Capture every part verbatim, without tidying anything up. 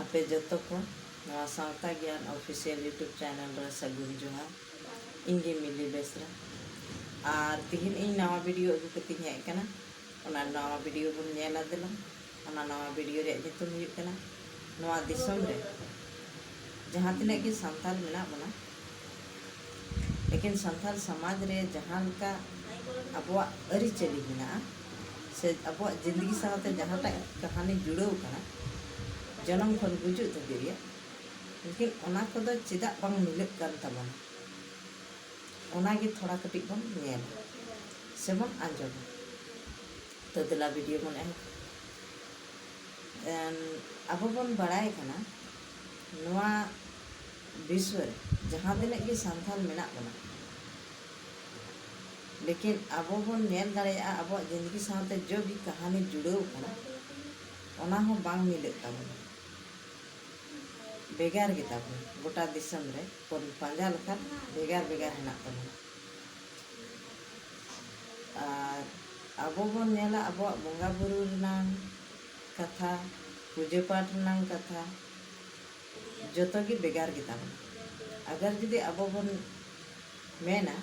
ᱟᱯᱮ ᱡᱚᱛᱚ ᱠᱚ ᱱᱚᱣᱟ ᱥᱟᱶᱛᱟ ᱜᱮᱭᱟᱱ ᱚᱯᱷᱤᱥᱤᱭᱟᱞ YouTube ᱪᱮᱱᱮᱞ ᱨᱮ ᱥᱟᱹᱜᱩᱱ ᱡᱚᱦᱟᱨ᱾ ᱤᱧ ᱜᱮ ᱢᱤᱞᱤ ᱵᱮᱥᱨᱟ᱾ ᱟᱨ ᱛᱤᱦᱤᱧ ᱤᱧ ᱱᱟᱣᱟ ᱵᱷᱤᱰᱤᱭᱳ ᱟᱹᱜᱩ ᱠᱟᱛᱮᱧ ᱦᱮᱡ ᱟᱠᱟᱱᱟ᱾ ᱚᱱᱟ ᱱᱟᱣᱟ ᱵᱷᱤᱰᱤᱭᱳ ᱵᱚᱱ ᱧᱮᱞᱟ ᱫᱮᱞᱟ᱾ ᱚᱱᱟ ᱱᱟᱣᱟ ᱵᱷᱤᱰᱤᱭᱳ ᱨᱮᱭᱟᱜ ᱧᱩᱛᱩᱢ ᱦᱩᱭᱩᱜ ᱠᱟᱱᱟ, ᱱᱚᱣᱟ ᱫᱤᱥᱚᱢ ᱨᱮ ᱡᱟᱦᱟᱸ ᱛᱤᱱᱟᱹᱜ ᱜᱮ ᱥᱟᱱᱛᱟᱲ ᱢᱮᱱᱟᱜ ᱵᱚᱱᱟ, ᱞᱮᱠᱤᱱ ᱥᱟᱱᱛᱟᱲ ᱥᱚᱢᱟᱡᱽ ᱨᱮ ᱡᱟᱦᱟᱸ ᱞᱮᱠᱟ ᱟᱵᱚᱣᱟᱜ ᱟᱹᱨᱤᱪᱟᱹᱞᱤ ᱢᱮᱱᱟᱜᱼᱟ, ᱥᱮ ᱟᱵᱚᱣᱟᱜ ᱡᱤᱱᱫᱜᱤ ᱥᱟᱶᱛᱮ ᱡᱟᱦᱟᱸᱴᱟᱜ ᱠᱟᱹᱦᱱᱤ ᱡᱩᱲᱟᱹᱣ ᱠᱟᱱᱟ, ᱡᱚᱱᱚᱢ ᱠᱷᱚᱱ ᱜᱩᱡᱩᱜ ᱫᱷᱟᱹᱵᱤᱡ ᱨᱮᱭᱟᱜ, ᱞᱮᱠᱤᱱ ᱚᱱᱟ ᱠᱚᱫᱚ ᱪᱮᱫᱟᱜ ᱵᱟᱝ ᱢᱤᱞᱟᱹᱜ ᱠᱟᱱ ᱛᱟᱵᱚᱱᱟ? ᱚᱱᱟᱜᱮ ᱛᱷᱚᱲᱟ ᱠᱟᱹᱴᱤᱡ ᱵᱚᱱ ᱧᱮᱞᱟ ᱥᱮᱵᱚᱱ ᱟᱸᱡᱚᱢᱟ᱾ ᱛᱚ ᱫᱮᱞᱟ ᱵᱷᱤᱰᱤᱭᱳ ᱵᱚᱱ ᱮᱦᱚᱵ᱾ ᱮᱱ, ᱟᱵᱚ ᱵᱚᱱ ᱵᱟᱲᱟᱭ ᱠᱟᱱᱟ, ᱱᱚᱣᱟ ᱵᱤᱥᱣᱚ ᱨᱮ ᱡᱟᱦᱟᱸ ᱛᱤᱱᱟᱹᱜ ᱜᱮ ᱥᱟᱱᱛᱟᱲ ᱢᱮᱱᱟᱜ ᱵᱚᱱᱟ, ᱞᱮᱠᱤᱱ ᱟᱵᱚ ᱵᱚᱱ ᱧᱮᱞ ᱫᱟᱲᱮᱭᱟᱜᱼᱟ, ᱟᱵᱚᱣᱟᱜ ᱡᱤᱱᱫᱜᱤ ᱥᱟᱶᱛᱮ ᱡᱚ ᱜᱮ ᱠᱟᱹᱦᱱᱤ ᱡᱩᱲᱟᱹᱣ ᱠᱟᱱᱟ, ᱚᱱᱟ ᱦᱚᱸ ᱵᱟᱝ ᱢᱤᱞᱟᱹᱜ ᱛᱟᱵᱚᱱᱟ, ᱵᱷᱮᱜᱟᱨ ᱜᱮᱛᱟ ᱵᱚᱱᱟ᱾ ᱜᱚᱴᱟ ᱫᱤᱥᱚᱢ ᱨᱮ ᱵᱚᱱ ᱯᱟᱸᱡᱟ ᱞᱮᱠᱷᱟᱱ ᱵᱷᱮᱜᱟᱨ ᱵᱷᱮᱜᱟᱨ ᱦᱮᱱᱟᱜ ᱛᱟᱵᱚᱱᱟ᱾ ᱟᱨ ᱟᱵᱚ ᱵᱚᱱ ᱧᱮᱞᱟ, ᱟᱵᱚᱣᱟᱜ ᱵᱚᱸᱜᱟ ᱵᱩᱨᱩ ᱨᱮᱱᱟᱝ ᱠᱟᱛᱷᱟ, ᱯᱩᱡᱟᱹ ᱯᱟᱴ ᱨᱮᱱᱟᱝ ᱠᱟᱛᱷᱟ, ᱡᱚᱛᱚ ᱜᱮ ᱵᱷᱮᱜᱟᱨ ᱜᱮᱛᱟ ᱵᱚᱱᱟ᱾ ᱟᱜᱟᱨ ᱡᱩᱫᱤ ᱟᱵᱚ ᱵᱚᱱ ᱢᱮᱱᱟ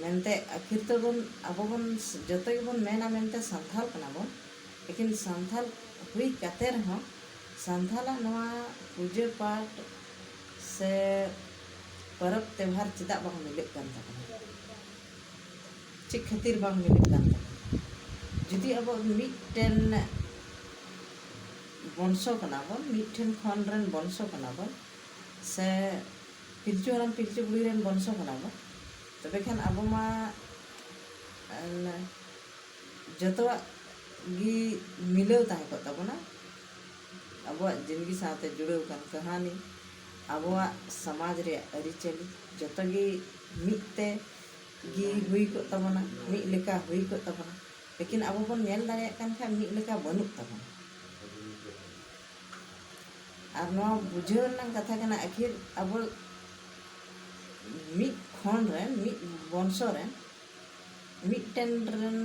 ᱢᱮᱱᱛᱮ, ᱟᱹᱠᱷᱤᱨ ᱛᱮᱵᱚᱱ, ᱟᱵᱚ ᱵᱚᱱ ᱡᱚᱛᱚ ᱜᱮᱵᱚᱱ ᱢᱮᱱᱟ ᱢᱮᱱᱛᱮ ᱥᱟᱱᱛᱷᱟᱞ ᱠᱟᱱᱟ ᱵᱚᱱ, ᱞᱮᱠᱤᱱ ᱥᱟᱱᱛᱷᱟᱞ ᱦᱩᱭ ᱠᱟᱛᱮ ᱨᱮᱦᱚᱸ ᱥᱟᱱᱛᱷᱟᱞᱟᱜ ᱱᱚᱣᱟ ᱯᱩᱡᱟᱹ ᱯᱟᱴ ᱥᱮ ᱯᱚᱨᱚᱵᱽ ᱛᱮᱣᱦᱟᱨ ᱪᱮᱫᱟᱜ ᱵᱟᱝ ᱢᱤᱞᱟᱹᱜ ᱠᱟᱱ ᱛᱟᱵᱚᱱᱟ? ᱪᱮᱫ ᱠᱷᱟᱹᱛᱤᱨ ᱵᱟᱝ ᱢᱤᱞᱟᱹᱜ ᱠᱟᱱ ᱛᱟᱵᱚᱱᱟ? ᱡᱩᱫᱤ ᱟᱵᱚ ᱢᱤᱫᱴᱮᱱ ᱵᱚᱝᱥᱚ ᱠᱟᱱᱟ ᱵᱚᱱ, ᱢᱤᱫᱴᱷᱮᱱ ᱠᱷᱚᱱ ᱨᱮᱱ ᱵᱚᱝᱥᱚ ᱠᱟᱱᱟ ᱵᱚᱱ, ᱥᱮ ᱯᱤᱞᱪᱩ ᱦᱟᱲᱟᱢ ᱯᱤᱞᱪᱩ ᱵᱩᱲᱦᱤ ᱨᱮᱱ ᱵᱚᱝᱥᱚ ᱠᱟᱱᱟ ᱵᱚᱱ, ᱛᱚᱵᱮ ᱠᱷᱟᱱ ᱟᱵᱚ ᱢᱟ, ᱮᱱ, ᱡᱚᱛᱚᱣᱟᱜ ᱜᱮ ᱢᱤᱞᱟᱹᱣ ᱛᱟᱦᱮᱸ ᱠᱚᱜ ᱛᱟᱵᱚᱱᱟ᱾ ᱟᱵᱚᱣᱟᱜ ᱡᱤᱱᱫᱜᱤ ᱥᱟᱶᱛᱮ ᱡᱩᱲᱟᱹᱣ ᱟᱠᱟᱱ ᱠᱟᱹᱦᱱᱤ, ᱟᱵᱚᱣᱟᱜ ᱥᱚᱢᱟᱡᱽ ᱨᱮᱭᱟᱜ ᱟᱹᱨᱤᱪᱟᱹᱞᱤ, ᱡᱚᱛᱚ ᱜᱮ ᱢᱤᱫ ᱛᱮ ᱜᱮ ᱦᱩᱭ ᱠᱚᱜ ᱛᱟᱵᱚᱱᱟ, ᱢᱤᱫ ᱞᱮᱠᱟ ᱦᱩᱭ ᱠᱚᱜ ᱛᱟᱵᱚᱱᱟ᱾ ᱞᱮᱠᱤᱱ ᱟᱵᱚ ᱵᱚᱱ ᱧᱮᱞ ᱫᱟᱲᱮᱭᱟᱜ ᱠᱟᱱ ᱠᱷᱟᱱ ᱢᱤᱫ ᱞᱮᱠᱟ ᱵᱟᱹᱱᱩᱜ ᱛᱟᱵᱚᱱᱟ᱾ ᱟᱨ ᱱᱚᱣᱟ ᱵᱩᱡᱷᱟᱹᱣ ᱨᱮᱱᱟᱜ ᱠᱟᱛᱷᱟ ᱠᱟᱱᱟ, ᱟᱹᱠᱷᱤᱨ ᱟᱵᱚ ᱢᱤᱫ ᱠᱷᱚᱱ ᱨᱮᱱ, ᱢᱤᱫ ᱵᱚᱝᱥᱚ ᱨᱮᱱ, ᱢᱤᱫᱴᱮᱱ ᱨᱮᱱ,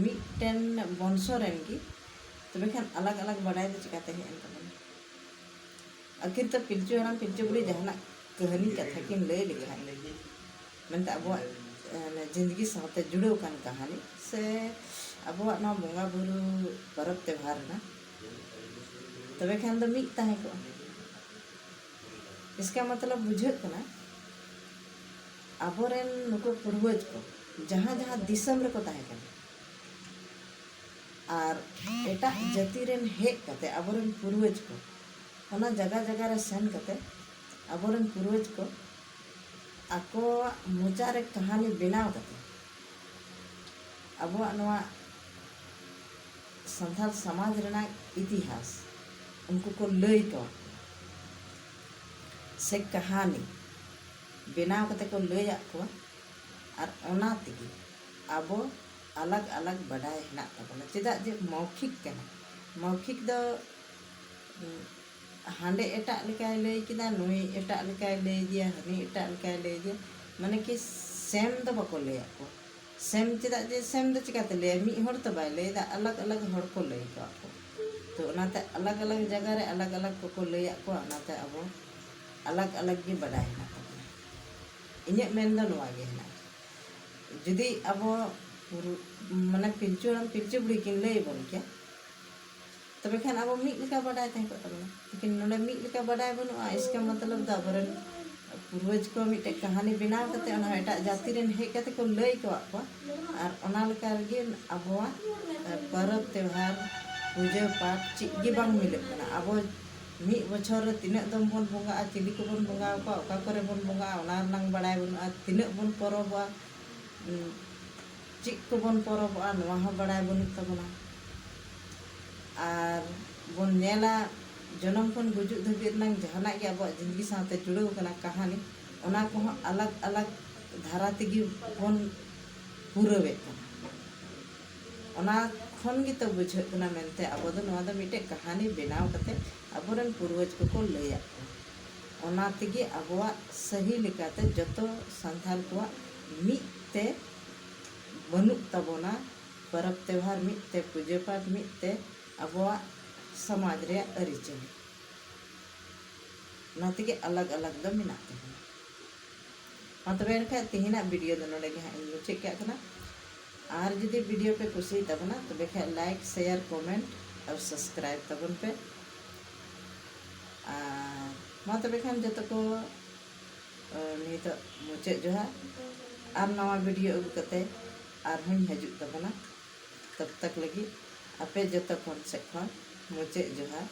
ᱢᱤᱫᱴᱮᱱ ᱵᱚᱝᱥᱚ ᱨᱮᱱ ᱜᱮ ᱛᱚᱵᱮ ᱠᱷᱟᱱ ᱟᱞᱟᱜᱽ ᱟᱞᱟᱜᱽ ᱵᱟᱰᱟᱭ ᱫᱚ ᱪᱤᱠᱟᱹᱛᱮ ᱦᱮᱡ ᱮᱱ ᱛᱟᱵᱚᱱᱟ? ᱟᱹᱠᱷᱤᱨ ᱛᱮ ᱯᱤᱞᱪᱩ ᱦᱟᱲᱟᱢ ᱯᱤᱞᱪᱩ ᱵᱩᱲᱦᱤ ᱡᱟᱦᱟᱱᱟᱜ ᱠᱟᱹᱦᱱᱤ ᱠᱟᱛᱷᱟ ᱠᱤᱱ ᱞᱟᱹᱭ ᱞᱮᱠᱷᱟᱱ, ᱢᱮᱱᱛᱮ ᱟᱵᱚᱣᱟᱜ, ᱮ, ᱡᱤᱱᱫᱜᱤ ᱥᱟᱶᱛᱮ ᱡᱩᱲᱟᱹᱣ ᱠᱟᱱ ᱠᱟᱹᱦᱱᱤ ᱥᱮ ᱟᱵᱚᱣᱟᱜ ᱱᱚᱣᱟ ᱵᱚᱸᱜᱟ ᱵᱩᱨᱩ ᱯᱚᱨᱚᱵᱽ ᱛᱮᱣᱦᱟᱨ ᱨᱮᱱᱟᱜ, ᱛᱚᱵᱮ ᱠᱷᱟᱱ ᱫᱚ ᱢᱤᱫ ᱛᱟᱦᱮᱸ ᱠᱚᱜᱼᱟ᱾ ᱤᱥᱠᱟ ᱢᱚᱛᱞᱚᱵ ᱵᱩᱡᱷᱟᱹᱜ ᱠᱟᱱᱟ, ᱟᱵᱚᱨᱮᱱ ᱱᱩᱠᱩ ᱯᱩᱨᱵᱚᱡᱽ ᱠᱚ ᱡᱟᱦᱟᱸ ᱡᱟᱦᱟᱸ ᱫᱤᱥᱚᱢ ᱨᱮᱠᱚ ᱛᱟᱦᱮᱸ ᱠᱟᱱᱟ, ᱟᱨ ᱮᱴᱟᱜ ᱡᱟᱹᱛᱤ ᱨᱮᱱ ᱦᱮᱡ ᱠᱟᱛᱮ ᱟᱵᱚᱨᱮᱱ ᱯᱩᱨᱵᱚᱡᱽ ᱠᱚ ᱚᱱᱟ ᱡᱟᱭᱜᱟ ᱡᱟᱭᱜᱟ ᱨᱮ ᱥᱮᱱ ᱠᱟᱛᱮ ᱟᱵᱚᱨᱮᱱ ᱯᱩᱨᱵᱚᱡᱽ ᱠᱚ ᱟᱠᱚᱣᱟᱜ ᱢᱚᱪᱟ ᱨᱮ ᱠᱟᱹᱦᱱᱤ ᱵᱮᱱᱟᱣ ᱠᱟᱛᱮ ᱟᱵᱚᱣᱟᱜ ᱱᱚᱣᱟ ᱥᱟᱱᱛᱟᱲ ᱥᱚᱢᱟᱡᱽ ᱨᱮᱱᱟᱜ ᱤᱛᱤᱦᱟᱥ ᱩᱱᱠᱩ ᱠᱚ ᱞᱟᱹᱭ ᱠᱚᱣᱟ ᱥᱮ ᱠᱟᱹᱦᱱᱤ ᱵᱮᱱᱟᱣ ᱠᱟᱛᱮ ᱠᱚ ᱞᱟᱹᱭᱟᱫ ᱠᱚᱣᱟ᱾ ᱟᱨ ᱚᱱᱟ ᱛᱮᱜᱮ ᱟᱵᱚ ᱟᱞᱟᱜᱽ ᱟᱞᱟᱜᱽ ᱵᱟᱰᱟᱭ ᱦᱮᱱᱟᱜ ᱛᱟᱵᱚᱱᱟ, ᱪᱮᱫᱟᱜ ᱡᱮ ᱢᱚᱣᱠᱷᱤᱠ ᱠᱟᱱᱟ᱾ ᱢᱚᱣᱠᱷᱤᱠ ᱫᱚ, ᱩᱸ, ᱦᱟᱸᱰᱮ ᱮᱴᱟᱜ ᱞᱮᱠᱟᱭ ᱞᱟᱹᱭ ᱠᱮᱫᱟ, ᱱᱩᱭ ᱮᱴᱟᱜ ᱞᱮᱠᱟᱭ ᱞᱟᱹᱭ ᱫᱮᱭᱟ, ᱦᱟᱹᱱᱤ ᱮᱴᱟᱜ ᱞᱮᱠᱟᱭ ᱞᱟᱹᱭ ᱫᱮᱭᱟ, ᱢᱟᱱᱮ ᱠᱤ ᱥᱮᱢ ᱫᱚ ᱵᱟᱠᱚ ᱞᱟᱹᱭᱟᱫ ᱠᱚᱣᱟ᱾ ᱥᱮᱢ ᱪᱮᱫᱟᱜ ᱡᱮ ᱥᱮᱢ ᱫᱚ ᱪᱤᱠᱟᱹᱛᱮ ᱞᱟᱹᱭᱟ? ᱢᱤᱫ ᱦᱚᱲ ᱛᱚ ᱵᱟᱭ ᱞᱟᱹᱭᱫᱟ, ᱟᱞᱟᱜᱽ ᱟᱞᱟᱜᱽ ᱦᱚᱲ ᱠᱚ ᱞᱟᱹᱭ ᱠᱟᱜ ᱠᱚ᱾ ᱛᱚ ᱚᱱᱟᱛᱮ ᱟᱞᱟᱜᱽ ᱟᱞᱟᱜᱽ ᱡᱟᱭᱜᱟ ᱨᱮ ᱟᱞᱟᱜᱽ ᱟᱞᱟᱜᱽ ᱠᱚᱠᱚ ᱞᱟᱹᱭᱟᱫ ᱠᱚᱣᱟ, ᱚᱱᱟᱛᱮ ᱟᱵᱚ ᱟᱞᱟᱜᱽ ᱟᱞᱟᱜᱽ ᱜᱮ ᱵᱟᱰᱟᱭ ᱦᱮᱱᱟᱜ ᱛᱟᱵᱚᱱᱟ᱾ ᱤᱧᱟᱹᱜ ᱢᱮᱱ ᱫᱚ ᱱᱚᱣᱟ ᱜᱮ ᱦᱮᱱᱟᱜᱼᱟ, ᱡᱩᱫᱤ ᱟᱵᱚ ᱯᱩᱨᱩ-, ᱢᱟᱱᱮ ᱯᱤᱞᱪᱩ ᱦᱟᱲᱟᱢ ᱯᱤᱞᱪᱩ ᱵᱩᱲᱦᱤ ᱠᱤᱱ ᱞᱟᱹᱭ ᱟᱵᱚᱱ ᱠᱮᱭᱟ, ᱛᱚᱵᱮ ᱠᱷᱟᱱ ᱟᱵᱚ ᱢᱤᱫ ᱞᱮᱠᱟ ᱵᱟᱰᱟᱭ ᱛᱟᱦᱮᱸ ᱠᱚᱜ ᱛᱟᱵᱚᱱᱟ᱾ ᱞᱮᱠᱤᱱ ᱱᱚᱰᱮ ᱢᱤᱫ ᱞᱮᱠᱟ ᱵᱟᱰᱟᱭ ᱵᱟᱹᱱᱩᱜᱼᱟ, ᱤᱥᱠᱟ ᱢᱚᱛᱞᱚᱵ ᱫᱚ ᱟᱵᱚᱨᱮᱱ ᱯᱩᱨᱵᱚᱡᱽ ᱠᱚ ᱢᱤᱫᱴᱮᱡ ᱠᱟᱹᱦᱱᱤ ᱵᱮᱱᱟᱣ ᱠᱟᱛᱮ ᱚᱱᱟ ᱮᱴᱟᱜ ᱡᱟᱹᱛᱤ ᱨᱮᱱ ᱦᱮᱡ ᱠᱟᱛᱮ ᱠᱚ ᱞᱟᱹᱭ ᱠᱟᱣᱟᱫ ᱠᱚᱣᱟ᱾ ᱟᱨ ᱚᱱᱟ ᱞᱮᱠᱟ ᱨᱮᱜᱮ ᱟᱵᱚᱣᱟᱜ, ᱮ, ᱯᱚᱨᱚᱵᱽ ᱛᱮᱣᱦᱟᱨ, ᱯᱩᱡᱟᱹ ᱯᱟᱴ ᱪᱮᱫ ᱜᱮ ᱵᱟᱝ ᱢᱤᱞᱟᱹᱜ ᱠᱟᱱᱟ᱾ ᱟᱵᱚ ᱢᱤᱫ ᱵᱚᱪᱷᱚᱨ ᱨᱮ ᱛᱤᱱᱟᱹᱜ ᱫᱚᱢ ᱵᱚᱱ ᱵᱚᱸᱜᱟᱜᱼᱟ, ᱪᱤᱞᱤ ᱠᱚᱵᱚᱱ ᱵᱚᱸᱜᱟ ᱟᱠᱚᱣᱟ, ᱚᱠᱟ ᱠᱚᱨᱮ ᱵᱚᱱ ᱵᱚᱸᱜᱟᱜᱼᱟ, ᱚᱱᱟ ᱨᱮᱱᱟᱝ ᱵᱟᱲᱟᱭ ᱵᱟᱹᱱᱩᱜᱼᱟ᱾ ᱛᱤᱱᱟᱹᱜ ᱵᱚᱱ ᱯᱚᱨᱚᱵᱚᱜᱼᱟ, ᱩᱸ, ᱪᱮᱫ ᱠᱚᱵᱚᱱ ᱯᱚᱨᱚᱵᱚᱜᱼᱟ, ᱱᱚᱣᱟ ᱦᱚᱸ ᱵᱟᱲᱟᱭ ᱵᱟᱹᱱᱩᱜ ᱛᱟᱵᱚᱱᱟ᱾ ᱟᱨ ᱵᱚᱱ ᱧᱮᱞᱟ, ᱡᱚᱱᱚᱢ ᱠᱷᱚᱱ ᱜᱩᱡᱩᱜ ᱫᱷᱟᱹᱵᱤᱡ ᱨᱮᱱᱟᱝ ᱡᱟᱦᱟᱱᱟᱜ ᱜᱮ ᱟᱵᱚᱣᱟᱜ ᱡᱤᱱᱫᱜᱤ ᱥᱟᱶᱛᱮ ᱡᱩᱲᱟᱹᱣ ᱠᱟᱱᱟ ᱠᱟᱹᱦᱱᱤ, ᱚᱱᱟ ᱠᱚᱦᱚᱸ ᱟᱞᱟᱜᱽ ᱟᱞᱟᱜᱽ ᱫᱷᱟᱨᱟ ᱛᱮᱜᱮ ᱵᱚᱱ ᱯᱩᱨᱟᱹᱣᱮᱫ ᱠᱟᱱᱟ᱾ ᱚᱱᱟ ᱠᱷᱚᱱ ᱜᱮᱛᱚ ᱵᱩᱡᱷᱟᱹᱜ ᱠᱟᱱᱟ ᱢᱮᱱᱛᱮ ᱟᱵᱚ ᱫᱚ ᱱᱚᱣᱟ ᱫᱚ ᱢᱤᱫᱴᱮᱡ ᱠᱟᱹᱦᱱᱤ ᱵᱮᱱᱟᱣ ᱠᱟᱛᱮ ᱟᱵᱚᱨᱮᱱ ᱯᱩᱨᱵᱚᱡᱽ ᱠᱚᱠᱚ ᱞᱟᱹᱭᱟᱫ ᱠᱚᱣᱟ᱾ ᱚᱱᱟ ᱛᱮᱜᱮ ᱟᱵᱚᱣᱟᱜ ᱥᱟᱹᱦᱤ ᱞᱮᱠᱟᱛᱮ ᱡᱚᱛᱚ ᱥᱟᱱᱛᱟᱲ ᱠᱚᱣᱟᱜ ᱢᱤᱫ ᱛᱮ ᱵᱟᱹᱱᱩᱜ ᱛᱟᱵᱚᱱᱟ, ᱯᱚᱨᱚᱵᱽ ᱛᱮᱣᱦᱟᱨ ᱢᱤᱫ ᱛᱮ, ᱯᱩᱡᱟᱹ ᱯᱟᱴ ᱢᱤᱫ ᱛᱮ, ᱟᱵᱚᱣᱟᱜ ᱥᱚᱢᱟᱡᱽ ᱨᱮᱭᱟᱜ ᱟᱹᱨᱤᱪᱟᱹᱞᱤ᱾ ᱚᱱᱟ ᱛᱮᱜᱮ ᱟᱞᱟᱜᱽ ᱟᱞᱟᱜᱽ ᱫᱚ ᱢᱮᱱᱟᱜ ᱛᱟᱵᱚᱱᱟ᱾ ᱢᱟ ᱛᱚᱵᱮ ᱮᱱᱠᱷᱟᱱ ᱛᱮᱦᱮᱧᱟᱜ ᱵᱷᱤᱰᱤᱭᱳ ᱫᱚ ᱱᱚᱰᱮ ᱜᱮ ᱦᱟᱸᱜ ᱤᱧ ᱢᱩᱪᱟᱹᱫ ᱠᱟᱜ ᱠᱟᱱᱟ᱾ ᱟᱨ ᱡᱩᱫᱤ ᱵᱷᱤᱰᱤᱭᱳ ᱯᱮ ᱠᱩᱥᱤᱭᱟᱜ ᱛᱟᱵᱚᱱᱟ, ᱛᱚᱵᱮ ᱠᱷᱟᱱ ᱞᱟᱭᱤᱠ, ᱥᱮᱭᱟᱨ, ᱠᱚᱢᱮᱱᱴ ᱟᱨ ᱥᱟᱵᱥᱠᱨᱟᱭᱤᱵ ᱛᱟᱵᱚᱱ ᱯᱮ᱾ ᱟᱨ ᱢᱟ ᱛᱚᱵᱮ ᱠᱷᱟᱱ ᱡᱚᱛᱚ ᱠᱚ, ᱟᱨ ᱱᱤᱛᱚᱜ ᱢᱩᱪᱟᱹᱫ ᱡᱚᱦᱟᱨ᱾ ᱟᱨ ᱱᱟᱣᱟ ᱵᱷᱤᱰᱤᱭᱳ ᱟᱹᱜᱩ ᱠᱟᱛᱮ ᱟᱨᱦᱚᱸᱧ ᱦᱤᱡᱩᱜ ᱛᱟᱵᱚᱱᱟ᱾ ᱛᱚᱵ ᱛᱚᱠ ᱞᱟᱹᱜᱤᱫ ᱟᱯᱮ ᱡᱚᱛᱚ ᱠᱷᱚᱱ ᱥᱮᱫ ᱠᱷᱚᱱ ᱢᱩᱪᱟᱹᱫ ᱡᱚᱦᱟᱨ᱾